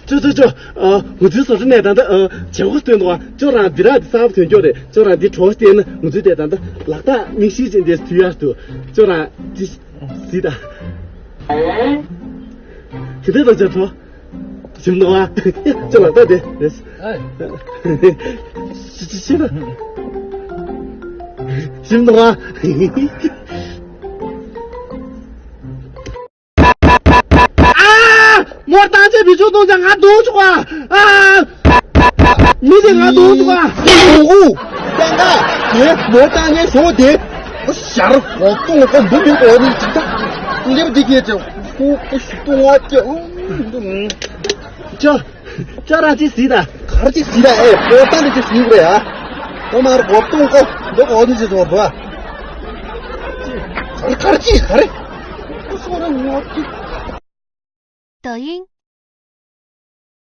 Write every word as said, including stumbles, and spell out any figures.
ཅོ་ཅོ་ཅོ། ཨ། ང་ཚོའི་བཟོ་གྲྭ་ནས་ད་ལྟ་ཨ། བྱེད་སྒོ་སྟོན་འདུག་ཨ། ཅོ་རང་འདི་རག་འདི་གསར་པ་ཐོན་ཀྱོག་རེད། ཅོ་རང་འདི་གྲོགས་བསྟེན་ན་ང་ཚོའི་དེ་ད་ལྟ་ལག་རྟགས་མིག་ཤེལ་ཅན་དེ་དུས་ཡར་དུ། ཅོ་རང་འདི་གཟིགས་དང་། དེ་འདྲ་དང་ཅོ་གྲོགས། ཞིམ་འདུག་ཨ། ཅོ་ལག་རྟགས་དེ་རེད། ཨེ། ཤི་ཤི་ཤི་ན། ཞིམ་འདུག་ཨ། ཨ། མོར་བཏང་ཆེ་བི་ཆུ་གཏོང་ཆ་ང་རྡུང་བཅུག་ཨ། ཨ། མི་དེ་ང་རྡུང་བཅུག་ཨ། ཨུ། ཏན་ཏན་དེ་མོར་བཏང་ནས་ཞོ་དེ། ཞར་འོ་ཏོང་ཀོ་འདི་མི་འོ་ནི་ཅིག་ད། ལེབ་འདི་གས་ཅེ། ཁོ་ཁོ་ཞུ་ཏོང་ཨ་ཅེ། ཨུ། ཅོ། ཅོ་ར་ཅི་སི་ད། གར་ཅི་སི་ད་ཨེ། ཨོ་ཏང་དེ་ཅི་སི་གི་རེད་ཨ། ཨོ་མར་འོ་ཏོང་ཀོ་འདི་འོ་ནི་ཅིག་ཏོང་བ། གར་གར་ཅི་གར། སོ་ན་ངོ་ཅི། 抖音